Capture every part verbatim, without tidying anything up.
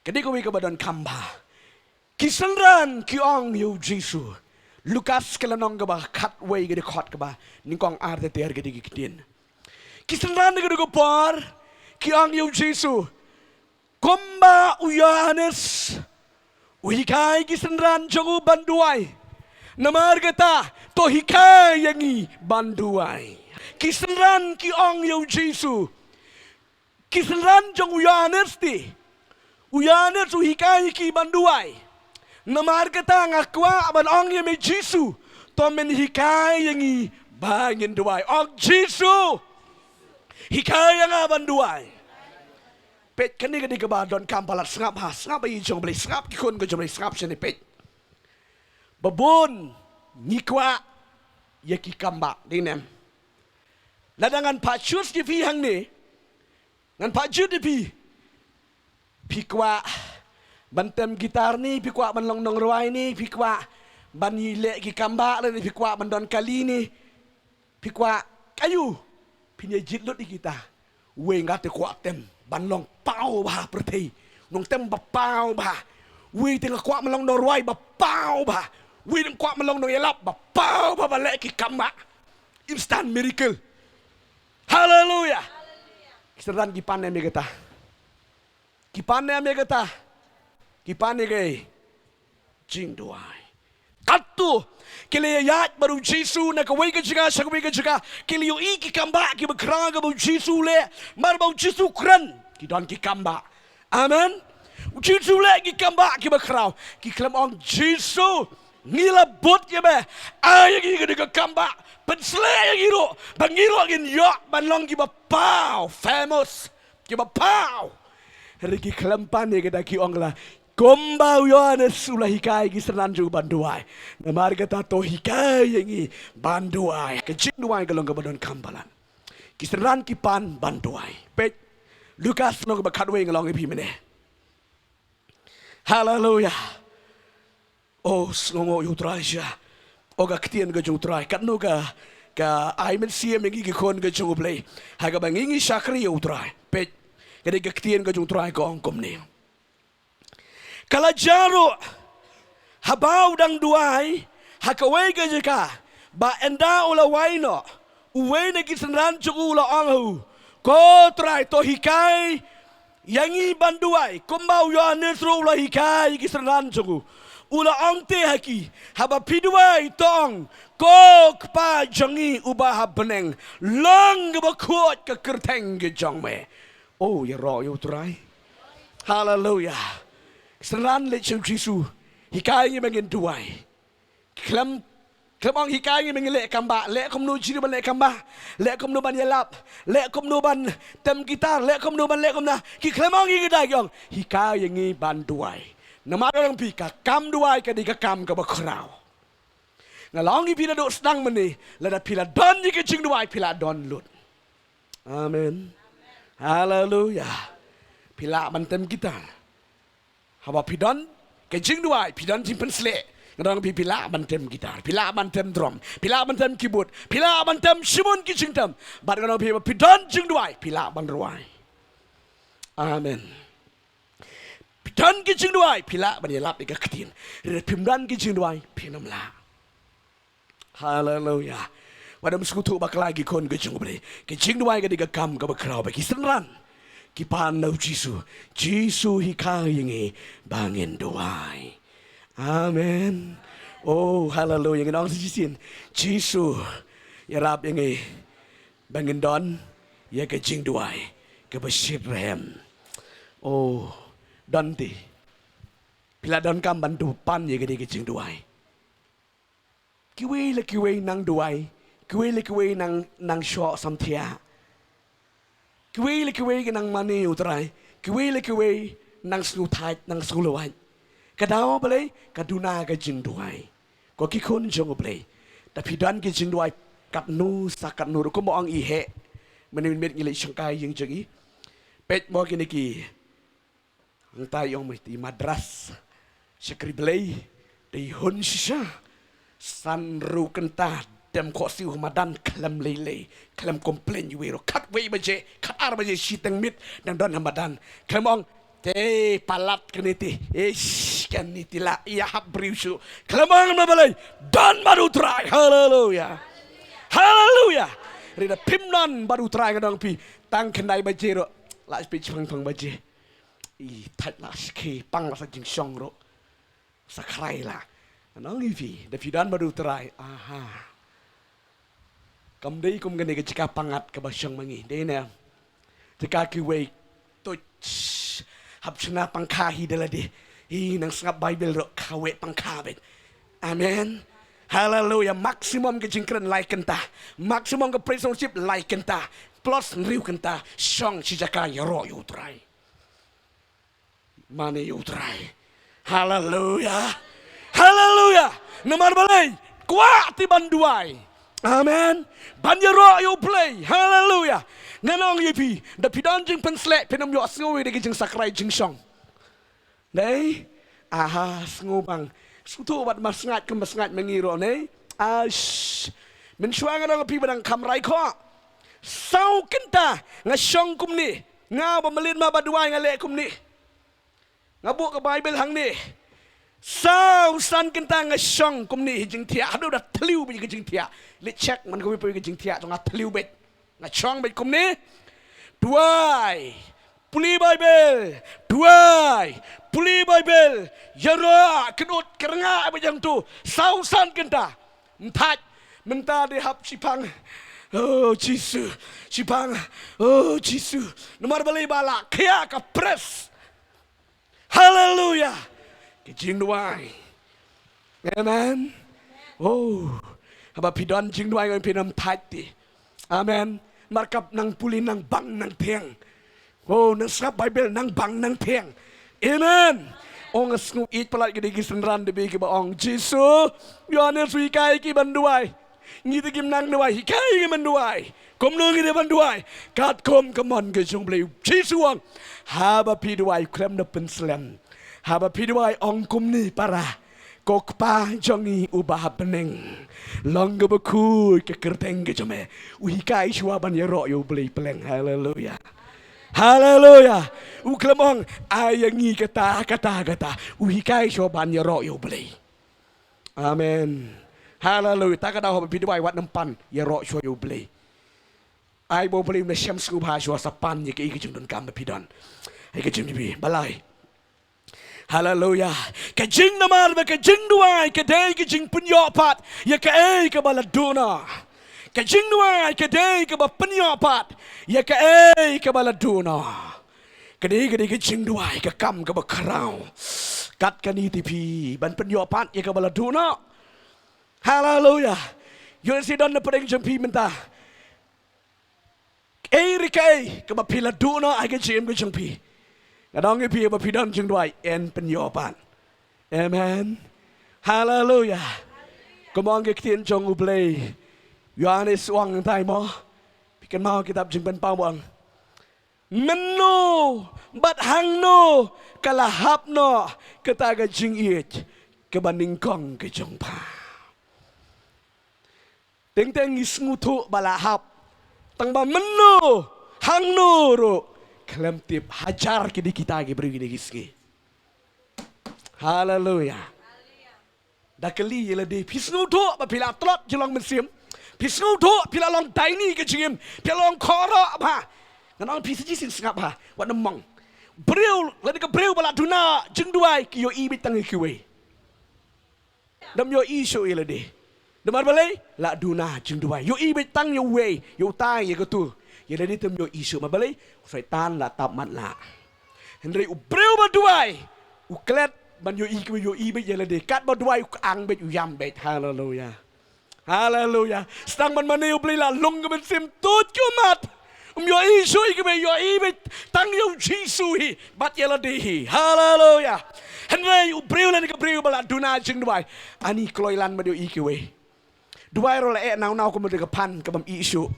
Ka dei kawei kaba donkam bha. Ki synran ki ong ïa u Jisu. Lukas ka lynnong kaba khatwei ka dei khot kaba nyngkong ar ter ter ka dei ki ktien. Ki synran ka dei ka por ki ong ïa u Jisu. Kumba u Ïohannes u hikai ki synran jong u ban duwai. Namar kata to hikai ïa ngi ban duwai. Ki synran ki ong ïa u Jisu. Ki synran jong u Ïohannes te. U Ïohannes u hikai ïa ki ban duwai. Namar kata nga kwah ban ong ïa me Jisu. To men hikai ïa ngi ba ngin duwai. Ong Jisu. Hikai ïa nga ban duwai. Peit kane ka dei kaba donkam palat sngap ha. Sngap ïa i jong Blei. Sngap ki khun ka jong Blei. Sngap shane peit. Ba bun ngi kwah ïa ki kambah. Dei nem. Lada ngan phah jut ïa phi hangne. Ngan phah jut ïa phi. Phi kwah ban tem guitar ne, phi kwah ban long nongrwai ne, phi kwah ban ïaleh ki kambah ne, phi kwah ban don kali ne. Phi kwah kaei, phin ïa jied lut ïa kita. Wei nga te kwah tem ban long paw bha pyrthei. Nongtem ba paw bha. Wei te nga kwah ban long nongrwai ba paw bha. Wei te nga kwah ban long nongïalap ba paw bha, ba leh ki kambah. Instant miracle. Haleluya. Ki synran ki pan ne ïa kata. Ki pan ne ïa kata. Ki pan ne ïa ka jingduwai. Katto ki la ïaid bad u Jisu na kawei ka jaka sha kawei ka jaka, ki la ïohi ki kambah kiba khraw kaba u Jisu u leh. Namar ba u Jisu u kren, ki don ki kambah. Amen. U Jisu u leh ki kambah kiba khraw. Ki khlem ong Jisu, ngi la bud ïa me. Ai ïa ngi kane ka kambah. Pynsleh ïa ngi ruh ba ngi ruh ngin ïoh ban long kiba paw, famous. Kiba paw. Hynrei ki khlem pan ïa kata, ki ong la, kumba u Ïohannes u la hikai ki synran jong u ban duwai. Namar kata to hikai ïa ngi ban duwai. Ka jingduwai ka long kaba donkam palat. Ki synran ki pan ban duwai. Peit Lukas lynnong kaba khatwei nga la ong ïa phi mynne. Haleluya. Oh, sngewnguh ïa u Trai sha. Oh, ka ktien ka jong u Trai. Katno ka, ka ai mynsiem ïa ngi ki khun ka jong u Blei. Ha kaba ngi ngi shakri ïa u Trai. Peit. Ka dei ka ktien ka jong u Trai ka ong kumne. Ka la jia ruh. Haba u dang duwai. Ha kawei ka jaka. Ba ynda u la wai noh. Uwei na ki synran jong u u la ong ha u. Ko Trai to hikai. Ïa ngi ban duwai, kumba u Ïohannes ruh u la hikai ki synran jong u. U la ong te ha ki, haba phi duwai to ong, ko Kpa jong ngi uba ha bneng, long kaba khuid ka kyrteng ka jong me. Oh, ïaroh ïa u Trai. Haleluya. Synran leit sha u Jisu. Hikai ngi ba ngin duwai. Khlem, khlem ong hikai ngi ba ngin leh kambah, leh kumno jingim ban leh kambah, leh kumno ban ïalap, leh kumno ban tem guitar, leh kumno ban leh kumno. Ki khlem ong ïa kita, ki ong hikai ïa ngi ban duwai. Namar ong phi ka kam duwai ka dei ka kam kaba khraw. Nga la ong ïa phi naduh sdang mynne, lada phi la don ïa ka jingduwai phi la don lut. Amen. Haleluya. Phi lah ban tem guitar. Haba phi don ka jingduwai, phi don jingpynsleh. Nga ong phi, phi lah ban tem guitar, phi lah ban tem drum, phi lah ban tem keyboard, phi lah ban tem shibun ki jingtem. Bad nga ong phi, phi don jingduwai, phi lah ban rwai. Amen. Phi don ki jingduwai, phi lah ban ïalap ïa ka ktien. Hynrei phim don ki jingduwai, phin ym lah. Haleluya. Wat ym sngewthuh bakla ki khun ka jong U Blei. Ka jingduwai ka dei ka kam kaba khraw ba ki synran ki pan na u Jisu. Jisu hikai ïa ngi ba ngin duwai. Amen. Oh, haleluya. Ngin ong sa shisien. Jisu ïarap ïa ngi ba ngin don ïa ka jingduwai kaba shitrhem. Oh, don te. Phi la donkam ban duwai pan ïa ka dei ka jingduwai. Kiwei la kiwei nang duwai, kiwei la kiwei nang, nang shoh samthiah. Kiwei la kiwei ki nang mane ïa U Trai, kiwei la kiwei nang sngewthait, nang sngewlwait. Ka daw balei, ka duna ka jingduwai. Ko ki khun jong U Blei. Da phi don ki jingduwai katno sa katno ruh, kumba ong i heh. Mynne mynmiet ngi leit shongkai ïing jong i. Peit mo kine ki Hangta i ong mei i Madras. Shakri Blei. Dei hun shisha. San ru kynta dem khohsiew ha madan khlem lei lei. Khlem complain iwei ruh. Khatwei baje, khatar baje shiteng miet dang don ha madan. Khlem ong Te palat kane te. Ish, kane te la ïahap briew shuh. Khlem ong namar balei? Don bad U Trai. Haleluya. Haleluya. Hynrei da phim don bad U Trai, nga ong ïa phi, tang khyndai baje ruh la phi shipang baje. I thait la skhie, pang la sa jingshong ruh. Sa khrai la. Nga ong ïa phi, da phi don bad U Trai. Aha. Kam dei kum kane ka jaka pyngngad kaba shong ma ngi. Dei ne? Jaka kiwei tuid. Hap shna pangkha hi da lade. Hi nang sngap Baibl ruh kawei pangkha beit. Amen. Haleluya. Maximum ka jingkren lai kynta. Maximum ka praise worship lai kynta. Plus hynriew kynta. Shong shi jaka ïaroh ïa U Trai. Mane ïa U Trai. Haleluya. Haleluya. Namar balei? Kwah te ban duwai. Amen. Ban ïaroh ïa U Blei. Haleluya. Nga ong ïa phi, da phi don jingpynsleh, phin ym ïohsngew ïa ki jingsakrai jingshong. Dei? Aha, sngewbang. Sngewthuh bad ma sngaid kum ma sngaid ma ngi ruh, dei? Ash. Mynshuwa nga ong ïa phi ba dang kham rai khoh. Saw kynta nga shong kumne. Nga ba mlien ma ba duwai nga leh kumne. Nga buh ka Baibl hangne. Saw san kynta nga shong kumne hi jingthiah. Haduh da thliew beit ka jingthiah. Leit check man kawei pa ka jingthiah, to nga thliew beit. Nga shong beit kumne. Duwai. Pule Baibl. Duwai. Pule Baibl. Ïaroh, kynnoh, kyrngah beit hangto. Saw san kynta. Ym thait. Mynta dei hap shipang. Oh Jisu. Shipang. Oh Jisu. Namar balei? Ba la khia ka press. Haleluya. Ka jingduwai. Amen. Oh. Haba phi don jingduwai ngan phi, ym thait te. Amen. Markap nang pule, nang bang, nang thiang. Oh, nang sngap Baibl, nang bang, nang thiang. Amen. Oh, nga sngew ïeit palat ki dei ki synran, dei kiba ong, Jisu, Ïohannes u hikai ki ban duwai. Ngi te kim nang duwai, hikai ngi ban duwai. Kumno ngi te ban duwai? Katkum ka mon ka jong U Blei. Jisu u ong, haba phi duwai khlem da pynslem. Haba phi duwai ong kumne, para, ko Kpa jong ngi uba ha bneng, long kaba khuid ka kyrteng ka jong me. U hikai shuwa ban ïaroh ïa U Blei pleng. Haleluya. Haleluya. U khlem ong ai ïa ngi kata, kata, kata. U hikai shuwa ban ïaroh ïa U Blei. Amen. Haleluya. Ta ka daw haba phi duwai wat nym pan ïaroh shuwa ïa U Blei. Ai ba U Blei un da shem sngewbha shuwa sa pan ïa kaei ka jingdonkam ba phi don. Ai ka jingduwai. Balei? Haleluya. Ka jingdamar bad ka jingduwai ka dei ka jingpynïoh pat ïa kaei kaba la duh noh. Ka jingduwai ka dei kaba pynïoh pat ïa kaei kaba la duh noh. Ka dei, ka dei ka jingduwai ka kam kaba khraw. Kat kane te phi ban pynïoh pat ïa kaba la duh noh. Haleluya. Ïoh lehse don na pdeng jong phi mynta kaei re kaei kaba phi la duh noh ha ka jingim ka jong phi. Nga ong ïa phi, haba phi don jingduwai yn pynïoh pat. Amen. Haleluya. Kumba ong ka ktien jong U Blei, Ïohannes u ong hangtai mo. Phi kynmaw kitab Jingpynpaw ba ong, mynno bad hangno ka la hap noh kata ka jingïeit kaba nyngkong ka jong pha? Teng teng ngi sngewthuh ba la hap. Tang ba mynno, hangno ruh khlem tip. Hajar ki dei kita ki briew kine ki sngi. Haleluya. Da kylli ïa lade, phi sngewthuh ba phi la tlot jinglong mynsiem? Phi sngewthuh phi la long daini ka jingim? Phi la long khoroh bha? Ngan ong phi sa shisien, sngap bha, wat nym mong. Briew, lane ka briew ba la duna jingduwai, ki ïohi beit tang ïa kiwei. Ym ïohi shuh ïa lade. Namar balei? La duna jingduwai. Ïohi beit tang ïa uwei, ïa utai, ïa katu. Ïa lade te ym ïohi shuh. Namar balei? U Soitan la tap matlah. Hynrei u briew ba duwai, u klet ban ïohi, u ïohi beit ïa lade. Katba duwai u kyang beit, u ïam beit. Haleluya. Haleluya. Sdang ban mane U Blei la lung ka mynsiem, tuid ki ummat. Um ïohi shuh ïa kiwei, ïohi beit tang ïa U Jisu hi bad ïa lade hi. Haleluya. Hynrei u briew lane ka briew ba la duna jingduwai, ani kloi lan ban ïohi kiwei. Duwai ruh la eh nangno, kumta ka phan ka bym ih shuh.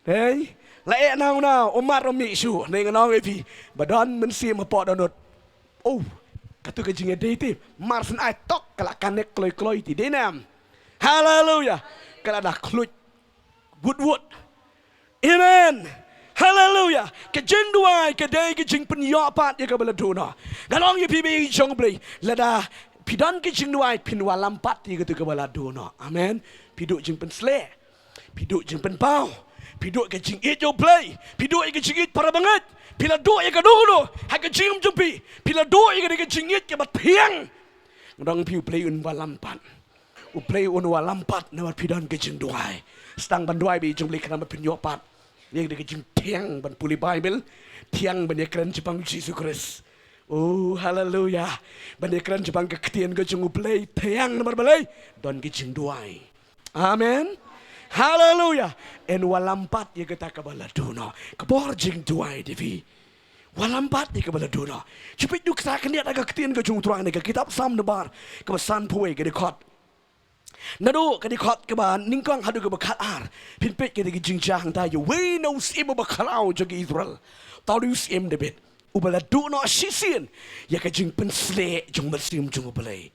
Hei, la eh nangno, ummat ruh ym ih shuh. Hynrei ngan ong ïa phi, ba don mynsiem hapoh dohnud, oh, katu ka jingïadei te, mar syn ai tok ka la connect kloi kloi te, dei ne em? Haleluya. Ka la da khluit wut wut. Amen. Haleluya. Ka jingduwai ka dei ka jingpynïoh pat ïa kaba la duh noh. Nga ong ïa phi, bad jong U Blei, lada phi don ka jingduwai, phin wallam pat ïa katu kaba la duh noh. Amen. Phi duh jingpynsleh, phi duh jingpynpaw, phi duh ka jingïeit ïa U Blei, phi duh ïa ka jingïeit para bangeit, phi la duh ïa kano kano ha ka jingim jong phi, phi la duh ïa ka jingïeit kaba thiang. Nga ong ïa phi, U Blei un wallam pat. U Blei un wallam pat namar phi don ka jingduwai. Sdang ban duwai, bad jong U Blei, khnang ba phin ïoh pat ïa ka jingthiang ban pule Baibl, thiang ban ïakren shaphang Jisu Khrist. Oh, haleluya. Ban ïakren shaphang ka ktien ka jong U Blei, thiang namar balei? Don ka jingduwai. Amen. Haleluya. Un wallam pat ïa kata kaba la duh noh. Ka bor jingduwai, dei phi. Wallam pat ïa kaba la duh noh. Shu peit, nuksa khyndiat ha ka ktien ka jong U Trai na ka kitab Salm number kaba sanphew wei, ka dkhot. Naduh ka dkhot kaba nyngkong haduh kaba khatar. Phin peit ka dei ka jingjia hangta, ïa uwei na u syiem uba khraw jong ki Israel. Uta u dei u syiem David, uba la duh noh shisien ïa ka jingpynsleh jong u Mynsiem jong U Blei.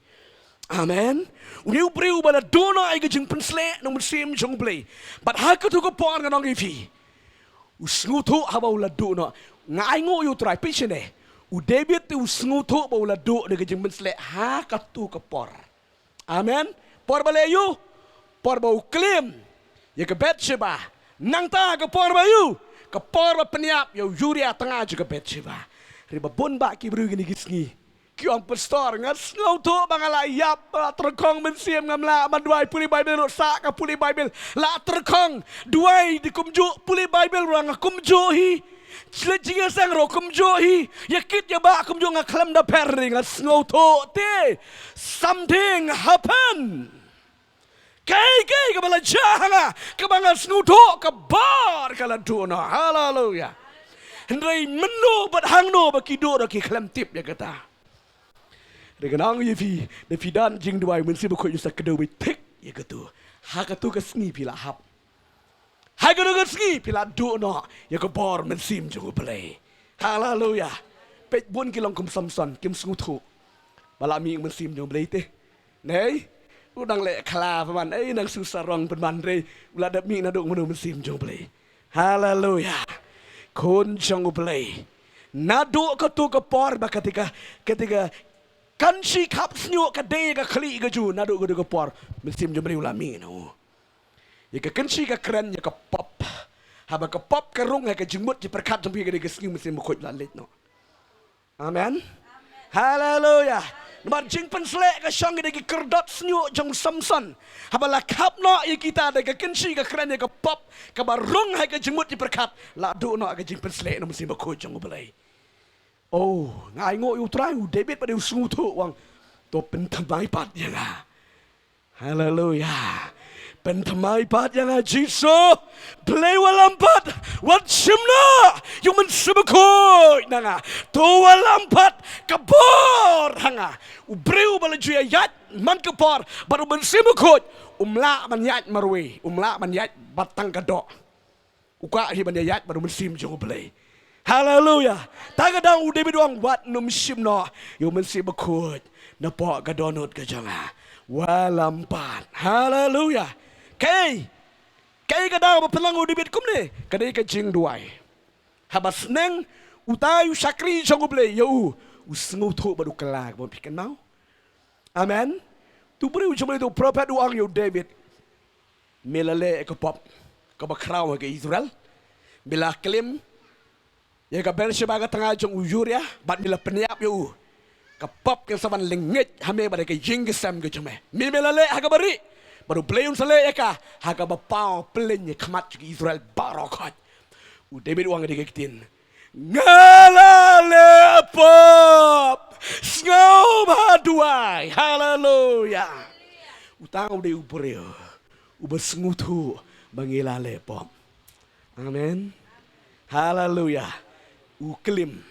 Amen. Une u briew uba la duh noh ïa ka jingpynsleh na u Mynsiem jong U Blei. Bad ha katu ka por, ngan ong ïa phi, u sngewthuh haba u la duh noh. Nga ainguh ïa U Trai, phi shane. U David te u sngewthuh ba u la duh da ka jingpynsleh ha katu ka por. Amen. Por ba leh aïu? Por ba u klim ïa ka Bathsheba. Nangta ka por ba aïu? Ka por ba pynïap ïa u Uriah, tnga jong ka Bathsheba. Hynrei ba bun bah ki briew kine ki sngi ki ong, Pastor, nga sngewthuh ba nga la ïap, la tyrkhong mynsiem, ngam lah ban duwai, pule Baibl ruh sah ka pule Baibl la tyrkhong, duwai dei kumjuh, pule Baibl ruh nga kumjuh hi. Shlei jingïaseng ruh kumjuh hi. Ïa kit ïa bah kumjuh, nga khlem da pher, nga sngewthuh te something happened. Kaei kaei kaba la jia ha nga, kaba nga sngewthuh ka bor ka la duh noh. Haleluya. Hynrei mynno bad hangno ba ki duh noh, ki khlem tip ïa kata. Hynrei ngan ong ïa phi, lada phi don jingduwai, u Mynsiem Bakhuid un sa kdew beit thik ïa katu. Ha katu ka sngi phi la hap. Ha katu ka sngi phi la duh noh ïa ka bor mynsiem jong U Blei. Haleluya. Peit, bun ki long kum Samson, kim sngewthuh ba la mih u Mynsiem jong U Blei te. Nei, u dang leh khla pynban, ei, nang shu sarong pynban, hynrei u la dep mih naduh kumno u Mynsiem jong U Blei. Haleluya. Khun jong U Blei. Naduh katu ka por ba kata ka, kata ka kynshi khapsniew ka dei ka khlieh ka jong u, naduh katu ka por Mynsiem jong U Blei u la mih na u. Ïa ka kynshi ka kren ïa ka pop. Haba ka pop ka rung ha ka jingmut jingpyrkhat jong phi, ka dei ka sngi u Mynsiem Bakhuid u la leit noh. Amen. Haleluya. Namar jingpynsleh ka shong ïa ki kyrdot sniew jong u Samson. Haba la khap noh ïa kita da ka kynshi ka kren ïa ka pop kaba rung ha ka jingmut jingpyrkhat, la duh noh ka jingpynsleh na u Mynsiem Bakhuid jong U Blei. Oh, nga ainguh ïa U Trai, u David pat u sngewthuh, u ong, to pynthymmai pat ïa nga. Haleluya. Pynthymmai pat ïa nga Jisu. Blei, wallam pat, wat shim noh ïa u Mynsiem Bakhuid na nga. To wallam pat ka bor ha nga. U briew ba la ju ïaid man ka por bad u Mynsiem Bakhuid, um lah ban ïaid marwei, um lah ban ïaid bad tang ka doh. U kwah hi ban ïaid bad u Mynsiem jong U Blei. Haleluya. Ta ka daw u David u ong, wat nym shim noh ïa u Mynsiem Bakhuid napoh ka dohnud ka jong nga. Wallam pat. Haleluya. Kaei, kaei ka daw ba pynlong u David kumne? Ka dei ka jingduwai. Haba sneng utai u shakri jong U Blei ïa u, u sngewthuh bad u kylla, kumba phi kynmaw. Amen. Tu briew jong Me, tu prophet, u ong ïa u David, me la leh ïa ka pop kaba khraw ha ka Israel. Me la klim ïa ka Bathsheba ka tnga jong u Uriah, bad me la pynïap ïa u. Ka pop kan sa wan lyngngeit ha me bad ha ka ïing ka sem ka jong me. Me, me la leh ha kaba rieh, bad U Blei un sa leh ïa ka ha kaba paw pyllein ha khmat jong ki Israel baroh khoit. U David u ong ha ka ktien, nga la leh pop. Sngewbha duwai. Haleluya. Uta u dei u briew uba sngewthuh ba ngi la leh pop. Amen. Haleluya. U klim.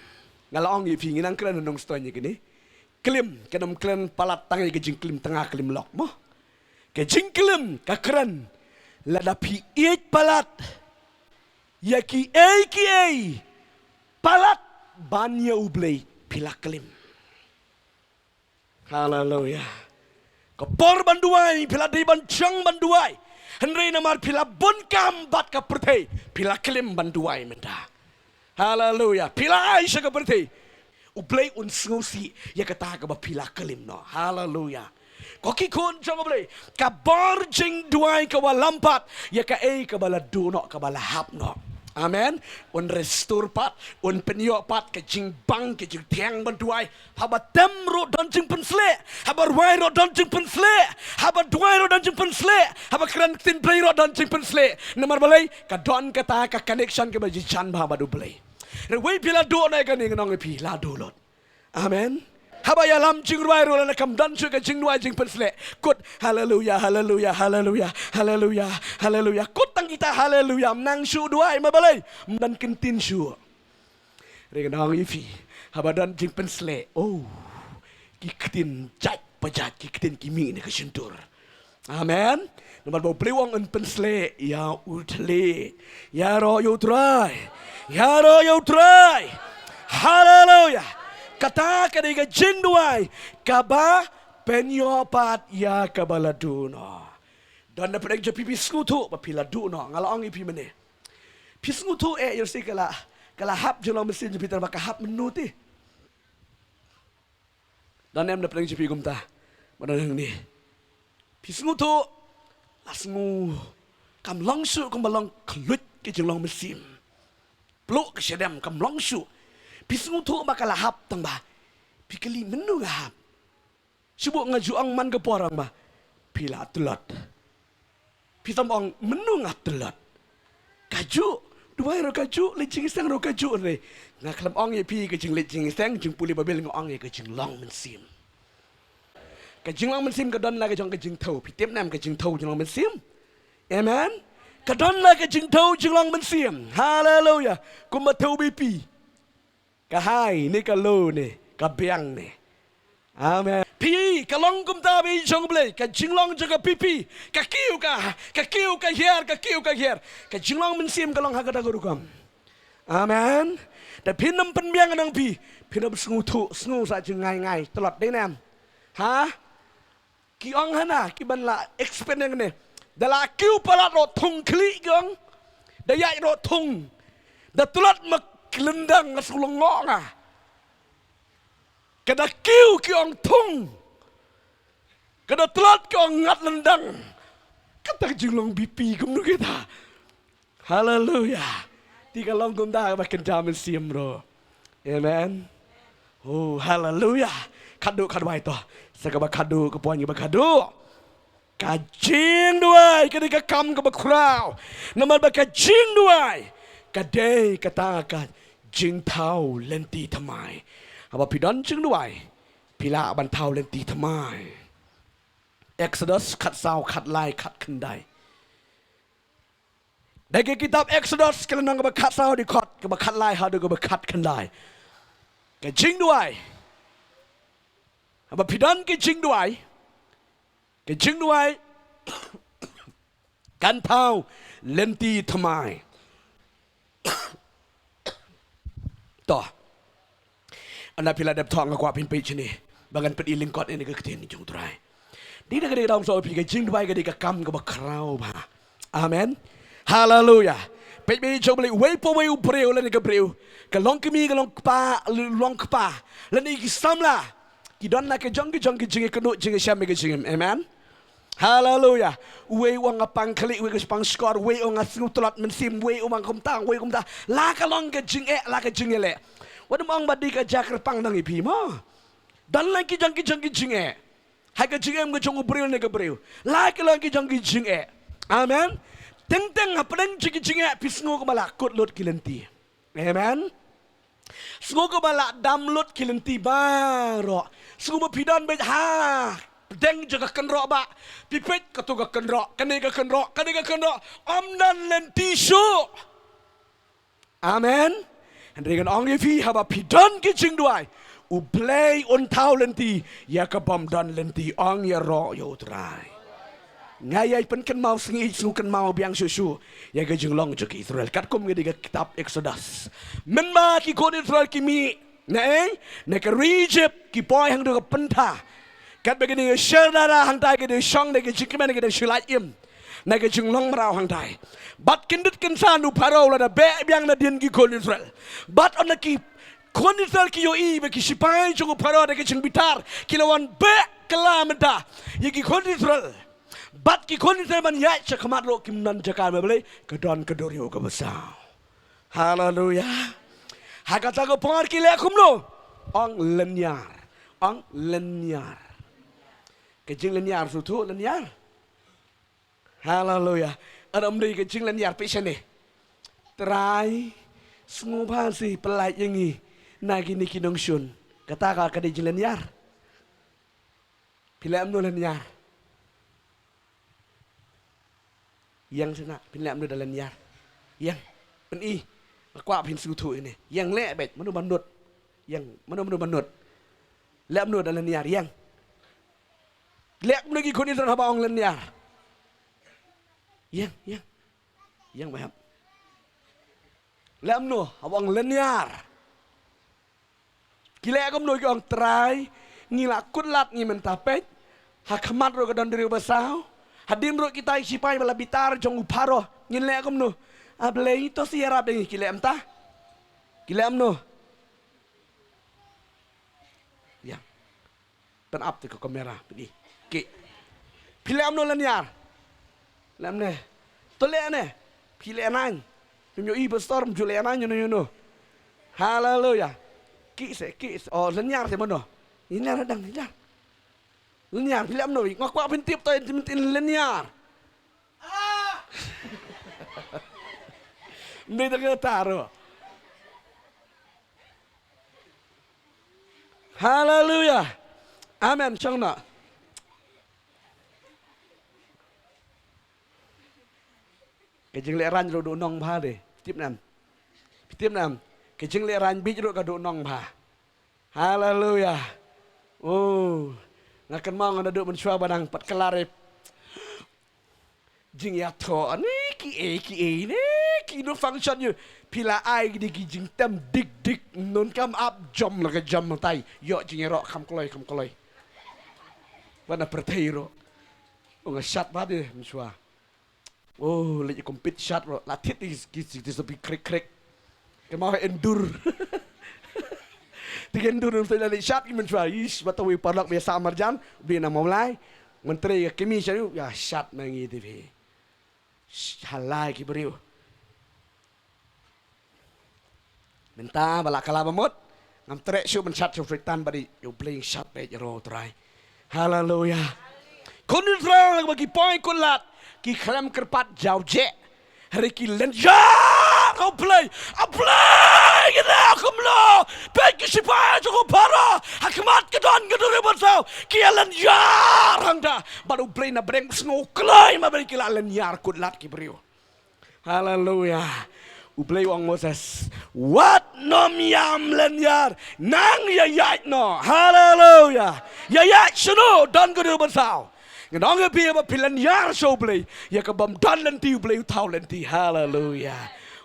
Nga la ong ïa phi, ngi nang kren ha Nongstoiñ ïa kane. Klim, kan ym kren palat tang ïa ka jingklim tnga klim lok mo. Ka jingklim ka kren lada phi ïeit palat ïa kiei kiei palat ban ïa U Blei, phi la klim. Haleluya. Ka por ban duwai, phi la dei ban shong ban duwai. Hynrei namar phi la bun kam bad ka pyrthei, phi la klim ban duwai mynta. Haleluya. Phi la ai sha ka pyrthei. U Blei un sngewsih ïa kata kaba phi la klim noh. Haleluya. Ko ki khun jong U Blei, ka bor jingduwai kaba lam pat ïa kaei kaba la duh noh, kaba la hap noh. Amen. Un restore pat, un pynïoh pat ka jingbang, ka jingthiang ban duwai. Haba tem ruh don jingpynsleh, haba rwai ruh don jingpynsleh, haba duwai ruh don jingpynsleh, haba kren ktien Blei ruh don jingpynsleh. Namar balei? Ka don kata ka connection kaba jynjar bha bad U Blei. Hynrei wei phi la duh noh ïa kane, ngan ong ïa phi, la duh lut. Amen. Haba ïalam jingrwai ruh lada kam don shuh ka jingduwai jingpynsleh, kut haleluya, haleluya, haleluya, haleluya, haleluya. Kut tang kita haleluya, ym nang shuh duwai, namar balei? Ym don kyntien shuh. Hynrei ngan ong ïa phi, haba don jingpynsleh, oh, ki ktien jait pa jait, ki ktien ki mih na ka shyntur. Amen. Namar ba U Blei u ong un pynsleh ïa u thylliej. Ïaroh ïa U Trai. Ïaroh ïa U Trai. Haleluya. Kata ka dei ka jingduwai kaba pynïoh pat ïa kaba la duh noh. Don na pdeng jong phi, phi sngewthuh ba phi la duh noh. Nga la ong ïa phi mynne, phi sngewthuh eh, ïa u si ka la, ka la hap jinglong mynsiem jong phi, tang ba ka hap mynno te. Don em na pdeng jong phi kumta? Ba don hangne, phi sngewthuh, la sngew kam long shuh kumba long khluit ka jinglong mynsiem. Pluh ka shadem, kam long shuh. Phi sngewthuh ba ka la hap, tang ba phi kylli mynno nga hap. Shu buh nga ju ong man ka por, ong ba phi la tlot. Phi tam ong mynno nga tlot. Kajuh, duwai ruh kajuh, leit jingïaseng ruh kajuh re. Nga khlem ong ïa phi ka jingleit jingïaseng, jingpule Baibl, nga ong ïa ka jinglong mynsiem. Ka jinglong mynsiem ka don la ka jong ka jingthew. Phi tip ne em ka jingthew jinglong mynsiem? Amen. Ka don la ka jingthew jinglong mynsiem. Haleluya. Kumba thew B P. Ka high ne ka low ne ka biang ne. Amen. Phi, ka long kumta ba i jong U Blei, ka jinglong jong ka phi phi, ka kiew ka, ka kiew ka hiar, ka kiew ka hiar. Ka jinglong mynsiem ka long ha kata ka rukom. Amen. Da phin ym pynbiang nang phi, phin ym sngewthuh, sngew sa jingngai ngai, tlot dei ne em? Ha? Ki ong hana, ki ban la explain ne. Da la kiew palat ruh thung khlieh ki ong. Da ïaid ruh thung. Da tlot ma ki lyndang nga shu long ngoh nga. Ka da kiew ki ong thung. Ka da tlot ki ong ngat lyndang. Kata ka jinglong B P kumno kita. Haleluya. Te ka long kumta ba kynja mynsiem ruh. Amen. Oh, haleluya. Khadduh khadwai to. Sa kaba khadduh, ka point kaba khadduh. Ka jingduwai ka dei ka kam kaba khraw. Namar ba ka jingduwai ka dei kata ka jingthaw lynti thymmai. Haba phi don jingduwai, phi lah ban thaw lynti thymmai. Exodus khatsaw, khatlai, khatkhyndai. Da ka kitab Exodus ka lynnong kaba khatsaw, dkhot kaba khatlai haduh kaba khatkhyndai. Ka jingduwai. Haba phi don ka jingduwai, ka jingduwai kan thaw lynti thymmai. To. Ynda phi la dep thoh, nga kwah phin peit shane ba ngan pyni lyngkot ïa kane ka ktien jong U Trai. Dei da kane ka daw sngewthuh phi, ka jingduwai ka dei ka kam kaba khraw bha. Amen. Haleluya. Peit ba i jong U Blei, uwei pa uwei u briew lane ka briew, ka long kmie, ka long kpa, long kpa, lane ki samla, ki don la ka jong ki jong ki jingïakynduh, jingïashem, ka jingim. Amen. Haleluya. Uwei u ong nga pang khlieh, uwei ka pang shkor, uwei u ong nga sngew tlot mynsiem, uwei u ong kumta, uwei kumta. La ka long ka jingeh, la ka jingïaleh. Wat ym ong ba dei ka jia kyrpang nang ïa phi mo. Don la ki jong ki jong ki jingeh ha ka jingim ka jong u briew ne ka briew. La ka long ki jong ki jingeh. Amen. Teng teng hapdeng jong ki jingeh phi sngew kumba la kut lut ki lynti. Amen. Sngew kumba la dam lut ki lynti baroh. Sngew ba phi don beit hapdeng jong ka kynroh ba phi peit kato ka kynroh, kane ka kynroh, kane ka kynroh. Ym don lynti shuh. Amen. Hynrei ngan ong ïa phi, haba phi don ki jingduwai, U Blei un thaw lynti ïa ka bym don lynti. Ong ïaroh ïa U Trai. Nga ïai pynkynmaw sngi, sngew kynmaw biang shuh shuh ïa ka jinglong jong ki Israel katkum ka dei ka kitab Exodus. Mynba ki khun Israel ki mih na ei, na ka ri Egypt, ki poi hangto ka pyntha. Katba ki dang ïasherdara hangta, ki dang shong da ka jingkmen, ki dang shu lait im. Na ka jinglong mraw hangtai, bad kyndit kynsan u Pharaoh u la da beh biang nadien ki khun Israel. Bad haba ki khun Israel ki ïohi ba ki shipai jong u Pharaoh da ka jingbitar ki la wan beh kylla mynta ïa ki khun Israel. Bad ki khun Israel ban ïaid sha khmat ruh kim don jaka, ma balei? Ka don ka duriaw kaba saw. Haleluya. Ha kata ka por ki leh kumno? Ong lynñiar. Ong lynñiar. Ka jinglynñiar, sngewthuh lynñiar? Haleluya. Ynda ym dei ka jinglynñiar, peit shane. Trai, sngewbha seh pyllait ïa ngi na kine ki nongshun. Kata ka, ka dei jinglynñiar. Phi leh kumno lynñiar? Ïeng shane, phi leh kumno da lynñiar? Ïeng. Pyni. Nga kwah phin sngewthuh ïa kine. Ïeng leh beit, mano ba nud? Ïeng, mano, mano ba nud? Leh kumno da lynñiar? Ïeng. Leh kumno ki khun Israel haba ong lynñiar? Ïeng, ïeng. Ïeng, ba hep. Leh kumno haba ong lynñiar? Ki leh kumno? Ki ong, Trai, ngi la kut lad ngi mynta, peit. Ha khmat ruh ka don duriaw ba saw. Hadien ruh kita ki shipai ba la bitar jong u Pharaoh. Ngin leh kumno? A Blei, to sa ïarap ïa ngi. Ki leh kumta? Ki leh kumno? Ïa. Pyn ap te ka kamera, pyn i. Ki. Phi leh kumno lynñiar? Leh kumne. To leh ne. Phi leh nang. Ym ïohi pastor, ym ju leh nang, ïa no, ïa no. Haleluya. Ki se, ki se. Oh, lynñiar te mano? Lynñiar dang, lynñiar. Lynñiar, phi leh kumno? Nga kwah phin tip to, phin tip lynñiar. Ym dei tang kata ruh. Haleluya. Amen. Shong noh. Ka jinglehrain ruh duh nong bha de. Tip ne em? Tip ne em? Ka jinglehrain bieit ruh ka duh nong bha. Haleluya. Oh. Nga kynmaw nga naduh mynshuwa ba nang pat kylla re jingïathoh ne kiei kiei ne ki no function ïa. Phi la ai kine ki jingtem dik dik, ym don kam ap, jam la ka jam tai. Ïoh jingïaroh kham kloi kham kloi. Ba na pyrthei ruh. Oh, nga shat bha de mynshuwa. Oh, leit compete shat ruh. La thied ki, ki, ki, ki, ki krik krik. Kynmaw ha Endur. Te Endur ym sngewthuh, la leit shat ki mynshuwa. Ish, ba thaw ïa u paralok ba ïa sah marjan, ba ïa na Mawlai. Ngan trei ka kmie sha u, ïa shat ma ngi te phi. Sh-, ha lai ki briew. Mynta ba la kylla ba mut, ngam treh shuh ban shat sha u Soitan, ba dei ïa u Blei shat beit, ïaroh u Trai. Haleluya. Khun Israel ba ki poi kut lad, ki khlem kyrpad jaw jeh. Hynrei ki lynñiar ha u Blei. A Blei, ngi leh kumno? Peit ki shipai jong u Pharaoh ha khmat ka don ka duriaw ba saw. Ki ïa lynñiar hangta. Bad u Blei na pdeng sngew kloi, ma pdeng ki la lynñiar kut lad ki briew. Haleluya. U Blei u ong Moses, wat nym ïam lynñiar, nang ïa ïaid noh. Haleluya. Ïa ïaid shano? Don ka duriaw ba saw. Ngan ong ïa phi, haba phi lynñiar sha u Blei, ïa ka bym don lynti u Blei u thaw lynti. Haleluya.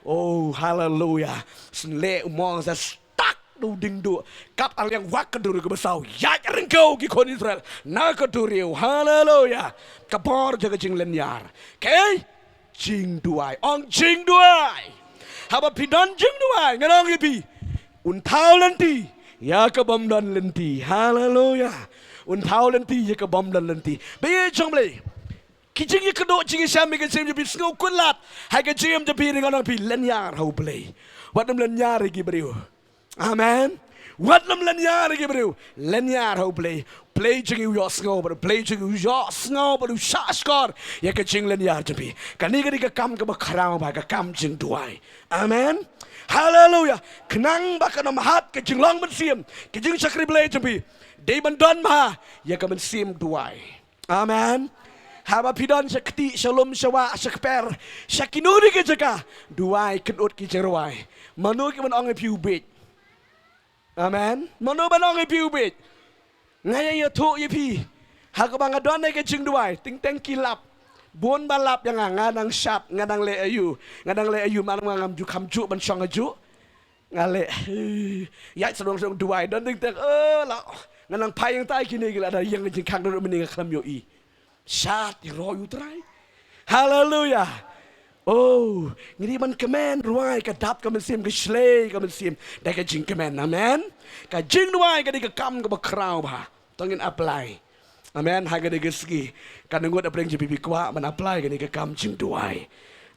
Oh, haleluya. Shen leh u Moses tak da u dieng duh. Kat ar liang wak ka duriaw kaba saw. Ïaid ryngkew ki khun Israel na ka duriaw. Haleluya. Ka bor jong ka jinglynñiar. Kaei? Jingduwai. Ong jingduwai. Haba phi don jingduwai, ngan ong ïa phi, un thaw lynti ïa ka bym don lynti. Haleluya. Un thaw lynti ïa ka bym don lynti. Ba ïa jong Blei. Ki jingïakynduh jingïashem ïa ka jingim jong phi, sngew kut lad ha ka jingim jong phi, ngan ong ïa phi, lynñiar ha u Blei. Wat nym lynñiar ïa ki briew. Amen. Wat nym lynñiar ïa ki briew. Lynñiar ha u Blei. Blei jong ngi u ïohsngew bad u Blei jong ngi u ïohsngew bad u shahshkor ïa ka jinglynñiar jong phi. Kane ka dei ka kam kaba khraw bha, ka kam jingduwai. Amen. Haleluya. Khnang ba kan ym hat ka jinglong mynsiem, ka jingshakri Blei jong phi, dei ban don bha ïa ka mynsiem duwai. Amen. Haba phi don sha kti, sha lum, sha wah, sha kper, sha kino kino ki jaka, duwai, kynud ki jingrwai. Mano ki ban ong ïa phi u bieit? Amen. Mano ban ong ïa phi u bieit? Nga ïa ïathuh ïa phi, ha kaba nga don ha ka jingduwai, teng teng ki lap. Bun ba lap ïa nga, nga nang shad, nga nang leh aïu, nga nang leh aïu, man nga ngam ju kham ju ban shong aïu. Nga leh, ïaid sdang sdang duwai, don teng teng, eh, la, nga nang phai ïa tai kine ki la da ïeng jingkhang don mynne nga khlem ïohi. Shad, ïaroh ïa u Trai. Haleluya. Oh, ngi dei ban kmen ruh ïa ka dap ka mynsiem, ka shlei ka mynsiem da ka jingkmen. Amen. Ka jingduwai ka dei ka kam kaba khraw bha. To ngin apply. Amen. Ha kane ka sngi, kan ngut hapdeng jong phi phi kwah ban apply kane ka kam jingduwai.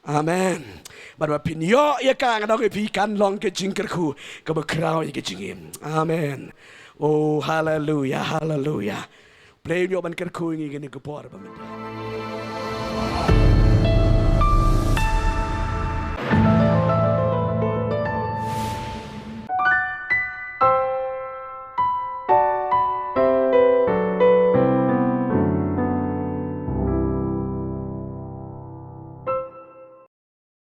Amen. Bad ba phin ïoh ïa ka, nga ong ïa phi, kan long ka jingkyrkhu kaba khraw ïa ka jingim. Amen. Oh, haleluya, haleluya. Blei un ïoh ban kyrkhu ïa ngi kane ka por ba mynta.